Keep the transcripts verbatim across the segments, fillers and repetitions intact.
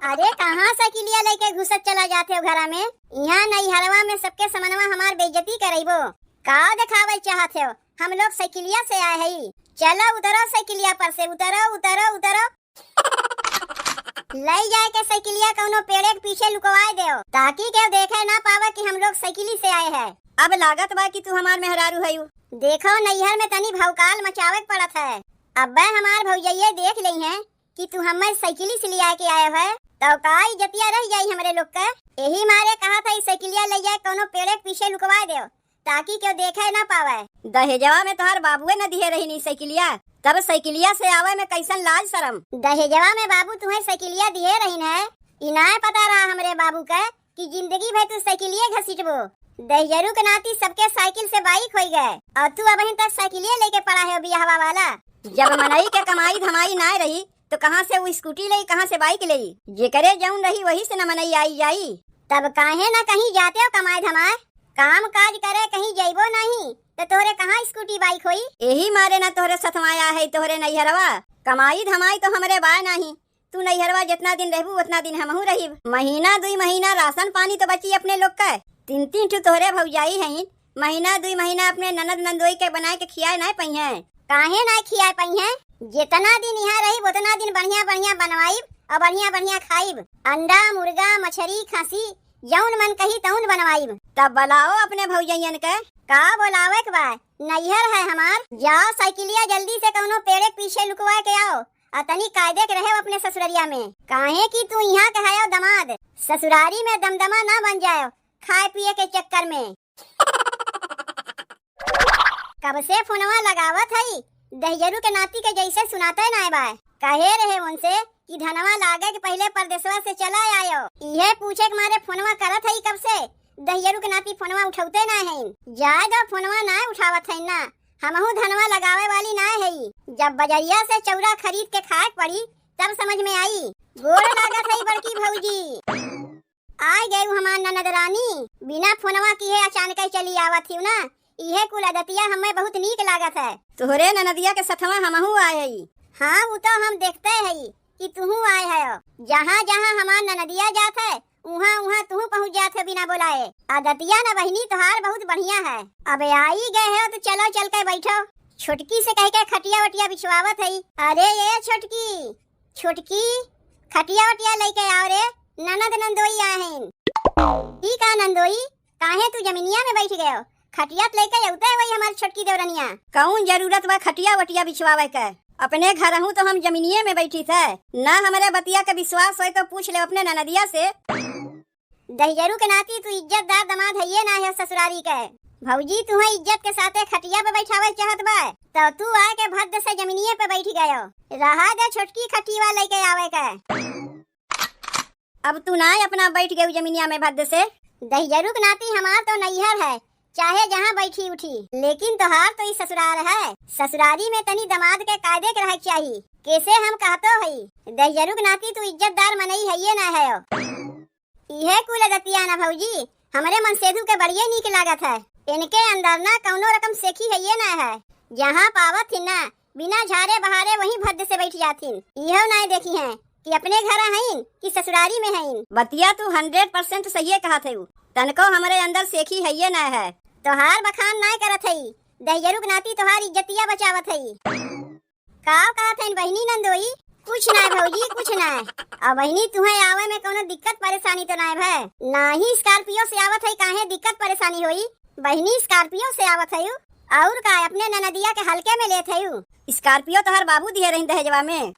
अरे, कहाँ साइकिलिया लइके घुसत चला जात हो घरा में? इहाँ नैहरवा में सबके समनवा हमार बेइज्जती करइबो। का देखावल चाहत हो? हम लोग साइकिलिया से आए हई। चलो, उतरो साइकिलिया पर से, उतरो, उतरो, उतरो। लई जाए के साइकिलिया कउनो पेड़े के पीछे लुकवाए देव, ताकि केहू देखे ना पावे कि हम लोग साइकिली से आए हैं। अब लागत बा कि तू हमार मेहरारू हयू। देखो, नैहर में तनी भौकाल मचावे के पड़त है। अब्बे हमार भौजइये देख लेइहें कि तू हमें साइकिली से लिया के आए है, तो का इज्जतिया रह जाई हमरे लोग के? यही मारे कहा था, ई साइकिलिया ले जाए, कउनो पेड़े के पीछे लुकवा देव, ताकि केहू देखे ना पावे। दहेजवा में तोहार बाबुए न दिहे रही नी साइकिलिया, तब साइकिलिया से आवे में कैसन लाज शरम? दहेजवा में बाबू तुहे साइकिलिया दिहे रही न, ई नाय पता रहा हमरे बाबू के कि जिंदगी भर तू साइकिलिए घसीटबो। दहिजरू के नाती सबके साइकिल से बाइक होई गए, और तू अबहिन तक साइकिलिए लेके पड़ा है बियाहवा वाला। जब मनई के कमाई धमाई नाय रही, तो कहाँ से वो स्कूटी लेई, कहाँ से बाइक लेई? जेकरे जौन रही, वही से न मनई आई जाई। तब काहे न कहीं जाते हो कमाए धमाए, काम काज करे कहीं जइबो नहीं, तो तोहरे कहाँ स्कूटी बाइक होई? यही मारे न तोहरे सथवा आए है तोहरे नैहरवा। कमाई धमाई तो हमरे बाय नहीं, तू नैहरवा जितना दिन रहबू, उतना दिन हमहू रहिब। महीना दुई महीना राशन पानी तो बची अपने लोग का। तीन तीन ठो तोहरे भौजाई हईन, महीना दुई महीना अपने ननद नंदोई के बनाए के खियाए नाय पइहें। काहे नाय खियाए पइहें? जितना दिन यहाँ रहिब, उतना दिन बढ़िया बढ़िया बनवाइब और बढ़िया बढ़िया खाइब। अंडा, मुर्गा, मछरी, खसी, जौन मन कही तौन बनवाइब। तब बुलाओ अपने भौजइयन के। का बोलावे के बा? नैहर है हमार। जाओ साइकिलिया जल्दी से कौनो पेड़े के पीछे लुकवा के आओ। आ तनी कायदे के रहे अपने ससुररिया में, काहे कि तू यहाँ के हयो दमाद, ससुरारी में दमदमा ना बन जायो खाए पिए के चक्कर में। कब से फोनवा लगावत हई, दहिजरू के नाती के जैसे सुनाते नाय बा। कहे रहे उनसे कि धनवा लागे के पहले परदेसवा से चला आयो। इहे पूछे के मारे फोनवा करत हई कब से, दहिजरू के नाती फोनवा उठौते नाय हईन। जाए दो, फोनवा नाय उठावत हईन ना, हमहू धनवा लगावे वाली नाय हई। जब बजरिया से चौरा खरीद के खाए के पड़ी, तब समझ में आई। गोड़ लागत हई बड़की भौजी। आय गयू हमार ननद रानी, बिना फोनवा किहे अचानक चली आवत हिउ ना, इहे कुल अदतिया हमें बहुत नीक लागत है। तोहरे ननदिया के सथवा हमहू आए हई। हाँ, उ तो हम देखते हई कि तुहू आए हयो। जहाँ जहाँ हमार ननदिया जात है, उहाँ उहाँ तुहू पहुँच जात हो बिना बोलाए। अदतिया न बहिनी तोहार बहुत बढ़िया है। अब आई गए हो तो चलो चल के बैठो। छोटकी से कह के खटिया वटिया बिछवावत हई। अरे ये छोटकी, छोटकी, खटिया वटिया लेके आओ रे, ननद नंदोई आए हैं। ई का नंदोई, काहे तू जमीनिया में बैठ गयो? खटिया त लेके अउते वही हमार छोटकी देवरनिया। कौन जरूरत बा खटिया वटिया बिछवावे के? अपने घरहू तो हम जमीनिये में बैठी थे। ना हमरे बतिया के विश्वास होय तो पूछ ले अपने ननदिया से। दहिजरू के नाती तू इज्जतदार दमाद हइये ना है ससुरारी के। भौजी तुहे इज्जत के साथे खटिया पे बैठावे चाहत बा, तो तू आए के भद्द से जमीनिये पे बैठ गयो। रहा दे छोटकी खटिया लेके आवे के। अब तू ना अपना बैठ गयू जमीनिया में भद्द से। दहिजरू के नाती हमार तो नैहर है, चाहे जहाँ बैठी उठी, लेकिन तोहार तो ई ससुरार है। ससुरारी में तनी दमाद के कायदे के रहे के चाही। कैसे हम कहतो हई, दहिजरू के नाती तू इज्जतदार मनई हइये ना है। इहे कुल अदतिया ना भौजी, हमरे मनसेधु के बड़िये नीक लागत है। इनके अंदर ना कौनो रकम सेखी हइये ना है। जहाँ पावत ही ना, बिना झारे बहारे वहीं भद्द से बैठ जाथिन। इहो नाय देखी हैं कि अपने घर हईन कि ससुरारी में हईन। बतिया तू हंड्रेड परसेंट सहिए कहत हऊ। तनको हमरे अंदर सेखी हइये नाय है। तोहार बखान नाय करत हई, दहिजरू के नाती तोहार इज्जतिया बचावत हई। का कहत हईन बहिनी नंदोई? कुछ नाय भौजी, कुछ नाय। अब बहिनी तुहें आवे में कौनो दिक्कत परेशानी तो नाय भय? नाही स्कॉर्पियो से आवत हई, काहे दिक्कत परेशानी होई? बहिनी स्कॉर्पियो से आवत हई, और का अपने ननदिया के हल्के में लेत हई? स्कॉर्पियो तोहर बाबू दिए रहिन दहेजवा में।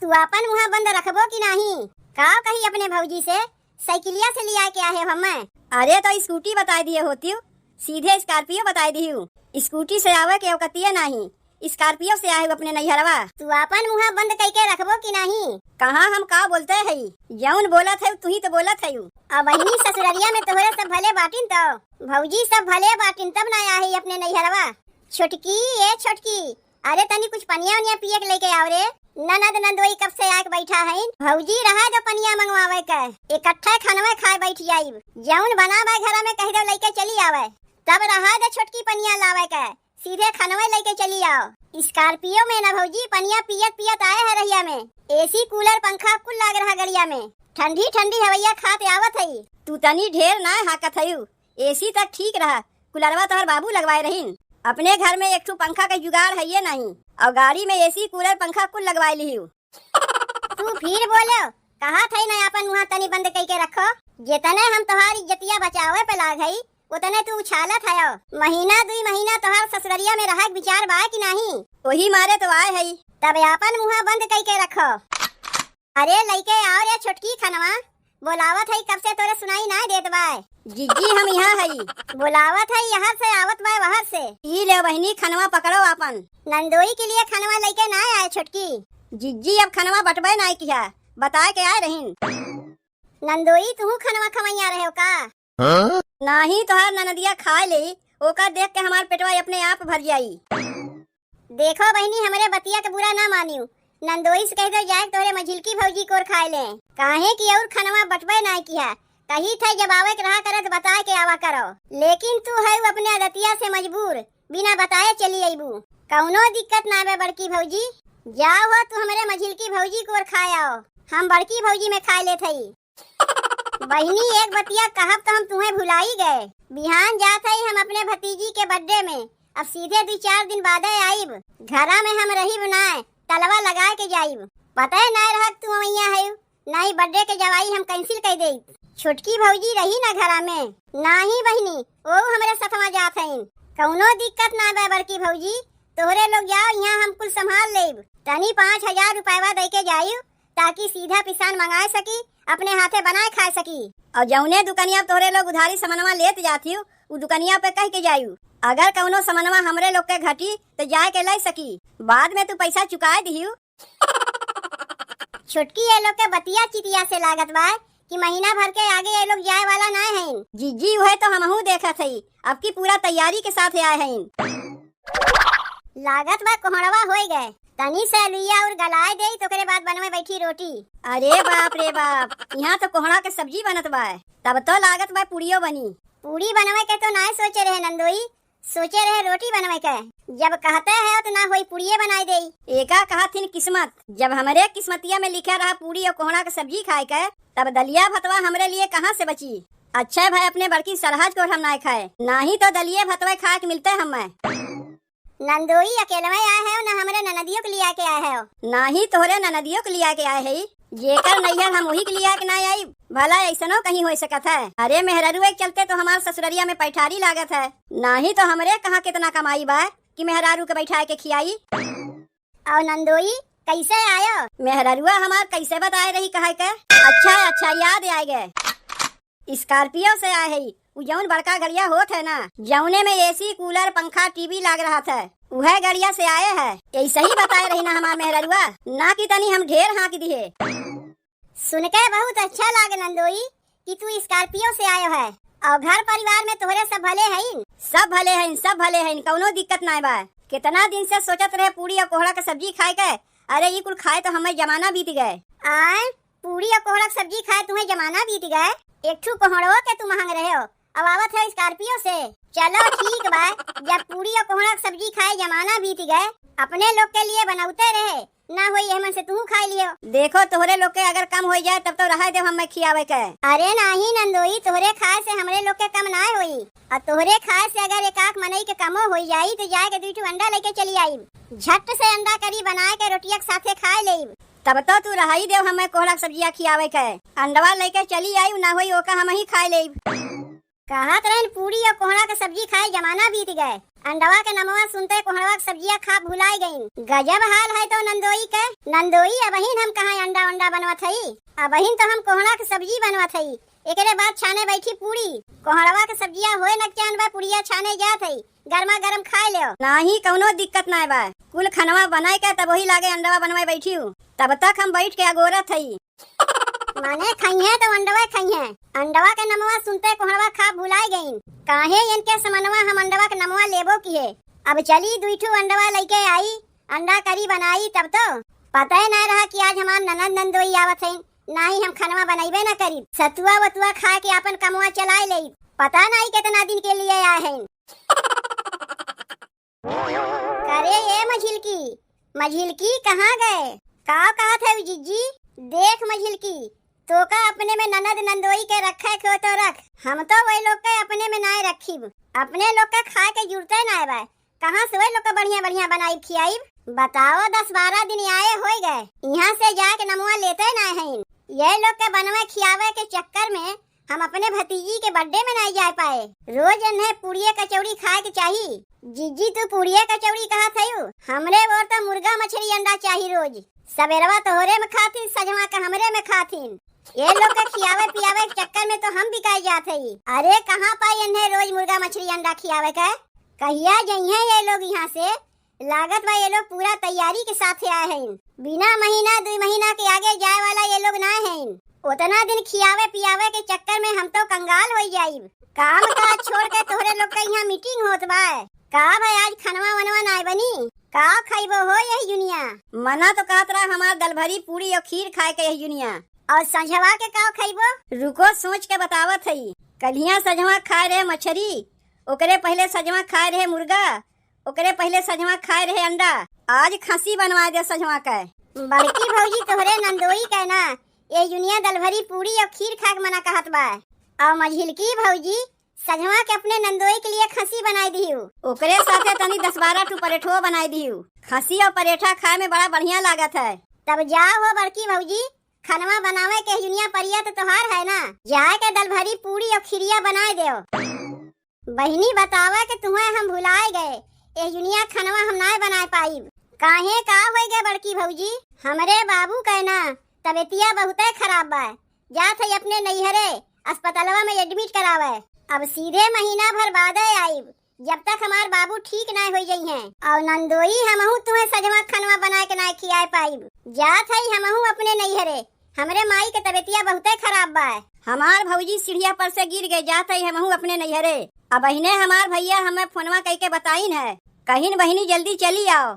तू आपन मुँह बंद रखबो कि नाही? का कही अपने भौजी से, साइकिलिया से लिया के आहे हमें। अरे तो स्कूटी बताए दिए होती, सीधे स्कॉर्पियो बताए दिहू। स्कूटी से आवे के औकतिये नाही, स्कॉर्पियो से आहे अपने नैहरवा। तू आपन मुँह बंद कइके रखबो कि नाही? कहाँ हम का बोलते हई, जौन बोलत हई तुही तो बोलत हई। अब बहिनी ससुररिया में तोहरे सब भले बाटिन तो, भौजी सब भले बाटिन तब ना आहे अपने नैहरवा। छोटकी, ए छोटकी, अरे तनी कुछ पनिया उनिया पिए के लेके आओ रे। ननद नंदोई कब से आके बैठा हईन। भौजी रहा दो पनिया मंगवावे के, इकट्ठे खनवे खाए बैठ जाइब। जौन बना बा घर में कह दो लेके चली आवे। तब रहा दे छोटकी पनिया लावे के, सीधे खनवे लेके चली आओ। स्कॉर्पियो में ना भौजी पनिया पियत पियत आए है रहिया में। एसी कूलर पंखा कुल लाग रहा गड़िया में। ठंडी ठंडी हवैया खात आवत हई। तू तनी ढेर ना हाकत हयू। एसी तक ठीक रहा, कूलरवा तोहर बाबू लगवाए रहीन। अपने घर में एक ठो पंखा के जुगाड़ हइये नाहीं, अउर गाड़ी में एसी, कूलर, पंखा कुल लगवाए लिहिउ। तू फिर बोलो, कहत हई ना आपन मुँह तनी बंद कइके रखो। जेतने हम तोहार इज्जतिया बचावे पे लाग हई, उतने तू उछालत हयो। महीना दुई महीना तोहार ससुररिया में रहक विचार बा कि नाहीं? ओही मारे तो आए हई। तब आपन मुँह बंद कइके रखो। अरे लइके आओ रे छोटकी खनवा, बोलावत हई, कब से तोरे सुनाई नाय देत बाय। जिज्जी, हम यहाँ हई। बोलावत हई, यहाँ से आवत बाय, वहर से। ई ले बहिनी, खनवा पकड़ो आपन। नंदोई के लिए खनवा लइके नाय आए छोटकी। जिज्जी, अब खनवा बटबे नाय किहा, बताए के आए रहीन। नंदोई, तुहू खनवा खवैया रहेव का? हाँ? नाहीं, तोहार ननदिया खाए लेई, ओका देख के हमार पेटवा अपने आप भर जाई। देखो बहिनी, हमरे बतिया के बुरा ना मानिउ। नंदोई से कहि देउ जाए के तोहरे मझिलकी भौजी कोर खाए लें, काहे कि अउर खनवा बटबे नाय किहा। कहित हई जब आवे के रहा करे त बताए के आवा करो, लेकिन तू हऊ अपने आदतिया से मजबूर, बिना बताए चली अइबू। कउनो दिक्कत नाय बा बड़की भौजी, जाओ हो तू हमरे मझिलकी भौजी कोर खाए आओ, हम बड़की भौजी में खाए लेत हई। बहिनी, एक बतिया कहब त हम तुहें भुलाई गए। बिहान जात हई हम अपने भतीजी के birthday में, अब सीधे दुई चार दिन बादे आइब। घरा में हम रहिब नाय, तलवा लगाए के जाइब। पतै नाय रहक तू अवैया हयू, नाहीं birthday के जवाई हम cancel कइ देइब। छोटकी भौजी रही ना घरा में? नाहीं बहिनी, ओहू हमरे सथवा जात हईन। कउनो दिक्कत नाय बा बड़की भौजी, तोहरे लोग जाओ, इहाँ हम कुल संभाल लेइब। तनी पाँच हजार रुपयवा दइके जाइउ, ताकि सीधा पिसान मंगाए सकी, अपने हाथे बनाए खाए सकी। अउर जउने दुकनिया तोहरे लोग उधारी समनवा लेत जात हिउ, उ दुकनिया पे कहि के जाइउ, अगर कउनो समनवा हमरे लोग के घटी, त जाए के लइ सकी, बाद में तू पइसा चुकाए दिहिउ। छोटकी, ए लोग के बतिया चितिया से लागत बा कि महीना भर के आगे ए लोग जाए वाला नाय हईन। जिज्जी, उहे तो हमहू देखत हई, अब की पूरा तैयारी के साथ आए हईन। लागत बा कोहड़वा होइ गए, तनी से लुइया अउर गलाए देई, तोकरे बाद बनवे बैठी रोटी। अरे बाप रे बाप, इहाँ तो कोहड़ा के सब्जी बनत बा, तब तो लागत बा पूड़ियो बनी। पूड़ी बनवे के तो नाय सोचे रहे नंदोई, सोचे रहे रोटी बनवे के। जब कहते हैं तो ना होई, पूड़िये बनाई देई। एका कहत हिन किस्मत, जब हमरे किस्मतिया में लिखा रहा पूड़ी अउर कोहड़ा के सब्जी खाए के, तब दलिया भतवा हमरे लिए कहाँ से बची? अच्छा भाई, अपने बड़की सरहज को हम नाय खाए, नाहीं तो दलिये भतवा खाए के मिलते हमें। नंदोई अकेलवे आए है, ना हमरे ननदियों के लिया के आए है? नाहीं, तोहरे ननदियों के लिया के आए है। जेकर नैहर हम वही के लिया के ना आई, भला ऐसनो कहीं हो सकत है? अरे मेहररुए के चलते तो हमार ससुररिया में पैठारी लागत है, नाहीं तो हमरे कहाँ कितना कमाई बा कि मेहरारू के बैठाए के खियाई। अउर नंदोई कैसे आयो? मेहररुआ हमार कैसे बताए रही कहे के? अच्छा, अच्छा, याद आए गए। Scorpio से आए है, उ जौन बड़का गड़िया होत है ना, जौने में AC, cooler, पंखा, TV लाग रहत है, उहे गड़िया से आए है। ऐसे ही बताए रही ना हमार मेहररुआ, ना कि तनी हम ढेर हाँक दिहे। सुन के बहुत अच्छा लागे नंदोई कि तू Scorpio से आयो है। अउर घर परिवार में तोहरे सब भले हईन? सब भले हईन, सब भले हईन, कौनो दिक्कत नाय बा। कितना दिन से सोचत रहे पूड़ी अउर कोहड़ा के सब्जी खाए के। अरे ई कुल खाए तो हमें जमाना बीत गए। आय, पूड़ी अउर कोहड़ा के सब्जी खाए तुम्हें जमाना बीत गए। एक ठू कोहड़ो के तू महंग रहे हो, अब आवत है Scorpio से। चलो ठीक बा, जब पूड़ी अउर कोहड़ा के सब्जी खाए जमाना बीत गए, अपने लोग के लिए बनौते रहे, ना होई एहमन से तू खाए लियो। देखो तोहरे लोग के अगर कम होई जाए तब तो रहे देव हमें खियावे के। अरे नाही नंदोई, तोहरे खाए से हमरे लोग के कम ना होई, अउर तोहरे खाए से अगर एक आख मनई के कमो होई जाई तो जाए के दुई ठू अंडा लेके चली आई, झट से अंडा करी बनाए के रोटिया के साथे खाए लेब। तब तो तू रहाई देव हमें कोहड़ा के सब्जिया खियावे के। अंडवा लेके चली आई, ना होई ओका हम ही खाए लेब। कहत रहन पूड़ी अउर कोहड़ा के सब्जी खाए जमाना बीत गए। अंडवा के नमवा सुनते कोहड़वा के सब्जिया खा भुलाई गईन। गजब हाल है तो नंदोई के। नंदोई अबहिन हम कहाँ अंडा उंडा बनवत हई, अबहिन तो हम कोहड़ा के सब्जी बनवत हई। एकरे बाद छाने बैठी पूड़ी। कोहड़वा के सब्जिया होए न जान बा, पुड़िया छाने जात हई, गरमा गरम खाए लेव। नाही, कौनो दिक्कत नाय बा। कुल खनवा बनाए के तब वही लागे अंडवा बनवाए बैठी हूँ। तब तक हम बैठ के अगोरत हई। माने खइहे तो अंडवा खइहे। अंडवा के नमवा सुनते कोहड़वा खा भुलाए गईन। काहे इनके समनवा हम अंडवा के नमवा लेबो किहे। अब चली दुई ठू अंडवा लइके आई, अंडा करी बनाई तब तो। पता ही ना रहा कि आज हमार ननद नंदोई आवत हईन। नाही हम खनवा बनइबे ना करी, सतुआ वतुआ खा के आपन कमवा चलाए लेई। पता नाही कितना दिन के लिए आए हैं। करे ए मझिलकी, मझिलकी कहाँ गए? का कहत है जिज्जी? देख मझिलकी, तोका अपने में ननद नंदोई के रखे के हो तो रख, हम तो वही लोग के अपने में नाय रखीब। अपने लोग के खाए के जुरते नाय बा, कहाँ से वही लोग के बढ़िया बढ़िया बनाइब खियाइब? बताओ, दस बारह दिन आए होई गए, यहाँ से जाके नमुआ लेते नाय हईन। ये लोग के बनवे खियावे के चक्कर में हम अपने भतीजी के बर्थडे में नाय जाए पाए। रोज इन्हें पूड़िये कचौड़ी खाए के चाही। जीजी, तू पूड़िये कचौड़ी कहत हयू? हमरे ओर तो मुर्गा मछरी अंडा चाही रोज। सबेरवा तोहरे में खाथिन, सजवा के हमरे में खाथिन। ये लोग के खियावे पियावे के चक्कर में तो हम बिकाई जात हई। अरे, कहाँ पाई इन्हें रोज मुर्गा मछरी अंडा खियावे के? कहिया जइहें ये लोग यहाँ से? लागत बा ये लोग पूरा तैयारी के साथे आए हैं। बिना महीना दुई महीना के आगे जाए वाला ये लोग ना हैं। उतना दिन खियावे पियावे के चक्कर में हम तो कंगाल हो जाइब। काम काज छोड़ के तोहरे लोग के यहाँ मीटिंग होत बा। का भाई, आज खनवा वनवा नाय बनी? का खइबो हो यही जुनिया? मना तो कहत रहा हमार दलभरी पूड़ी और खीर खाए के यही जुनिया। और संझवा के का खइबो? रुको, सोच के बतावत हई। कलिया संझवा खाए रहे मछरी, ओकरे पहले संझवा खाए रहे मुर्गा, ओकरे पहले संझवा खाए रहे अंडा। आज खसी बनवा दे संझवा के। बड़की भौजी तोहरे नंदोई के ना, ये जुनिया दलभरी पूड़ी और खीर खा के मना कहत बा। और मझिलकी भौजी संझवा के अपने नंदोई के लिए खसी बनाई दिहू। ओकरे साथे तनी दस बारह ठू परेठो बनाई दिहू। खसी और परेठा खाए में बड़ा बढ़िया लागत है। तब जाओ हो बड़की भौजी, खनवा बनावे के जुनिया परिया तो तोहार है ना, जाए के दलभरी पूड़ी और खिरिया बनाए देव। बहिनी, बतावे के तुहें हम भुलाए गए, ए जुनिया खनवा हम नाय बनाए पाइब। काहे, का होई गए बड़की भौजी? हमरे बाबू के ना तबियतिया बहुते खराब बा, जात है अपने नैहरे अस्पतालवा में एडमिट करावे। अब सीधे महीना भर बादे आइब, जब तक हमार बाबू ठीक नाय होई जइहें। और नंदोई, हमहू तुहें सजवा खनवा बनाए के नाय खियाए पाइब। जात है हमहू अपने नैहरे, हमरे माई के तबियतिया बहुते खराब बा। हमार भौजी सीढ़िया पर से गिर गए, जात है हमहू अपने नैहरे। अब अहिने हमार भैया हमें फोनवा कई के बताइन है, कहिन बहिनी जल्दी चली आओ।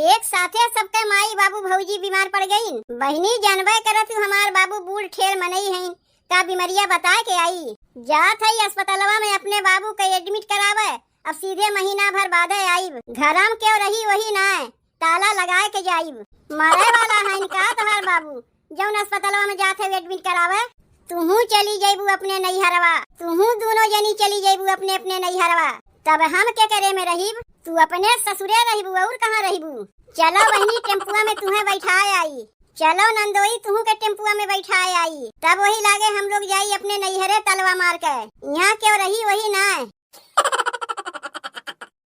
एक साथे सबके माई बाबू भौजी बीमार पड़ गईन। बहिनी, जानबे करत हूँ हमार बाबू बूढ़ ठेर मनई हईन, का बीमरिया बताए के आई? जात है अस्पतालवा में अपने बाबू के एडमिट करावे, अब सीधे महीना भर बादे आइब। घरम केव रही वही नाय, ताला लगाए के जाइब। मरे वाला हईन का तोहार बाबू, जौन अस्पतालवा में जात है एडमिट करावे? तुहू चली जइबू अपने नैहरवा, तुहू दोनों जनी चली जइबू अपने अपने नैहरवा। तब हम के करे में रहिब? तू अपने ससुरे रहिबू, और कहाँ रहिबू? चलो बहिनी, टेम्पुआ में तुहें बैठाए आई। चलो नंदोई, तुहू के टेम्पुआ में बैठाए आई। तब वही लागे हम लोग जाई अपने नैहरे तलवा मार के। यहाँ केव रही वही नाय।